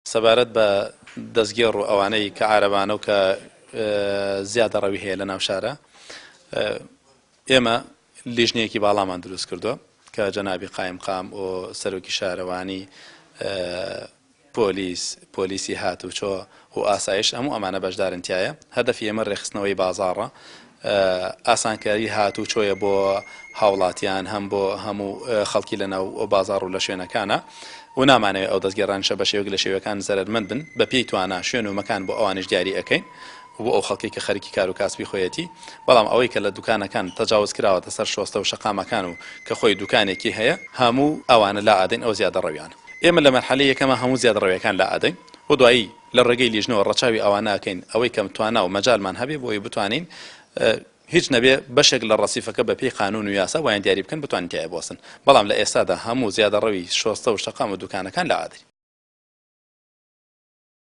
سەبارەت بە دەستگێڕ و ئەوانەی کە عارەبانە و کە زیادەڕەوی هەیە لە ناو شارە، ئێمە لیژنەیەکی باڵامان دروست کردووە کە جەنابی قایمقام و سەرۆکی شارەوانی، پۆلیس، پۆلیسی هاتوچۆ و ئاسایش هەموو ئەمانە بەشدارن تیایا. هەدەفی ئێمە رێکخستنەوەی بازاڕە، ئاسانکاری هاتوچۆیە بۆ هاوڵاتیان هەم بۆ هەموو خەڵکی لە ناو بازاڕ و لە شوێنەکانە و نامانەوێت ئەو دەستگێڕانیشە بە شێوەیەک لە شێوەکان زەرەرمەند بن بە پێی توانا شوێن و مەکان بۆ ئەوانیش دیاری ئەکەین و بۆ ئەو خەڵکەی کە خەریکی کار و کاسبی خۆیەتی بەڵام ئەوەی کە لە دوکانەکان تەجاوز کراوەتە سەر شۆستە و شەقامەکان و کە خۆی دوکانێکی هەیە هەموو ئەوانە لائەدەین ئەو زیادەڕەویانە ئێمە لە مەرحەلەی یەکەما هەموو زیادەڕەویەکان لائەدەین و دوایی لە ڕێگەی لیژنەوە ڕەچاوی ئەوانە ئەکەین ئەوەی کە توانا و مەجالمان هەبێ بۆی بتوانین هیچ نەبێ بەشێک لە ڕەسیفەکە بە پێی قانون و یاسا وایان دیاری بکەن بتوانین تیایا بوەستن بەڵام لە ئێستادا هەموو زیادەڕەوی شۆستە و شەقام و دوکانەکان لائەدەین.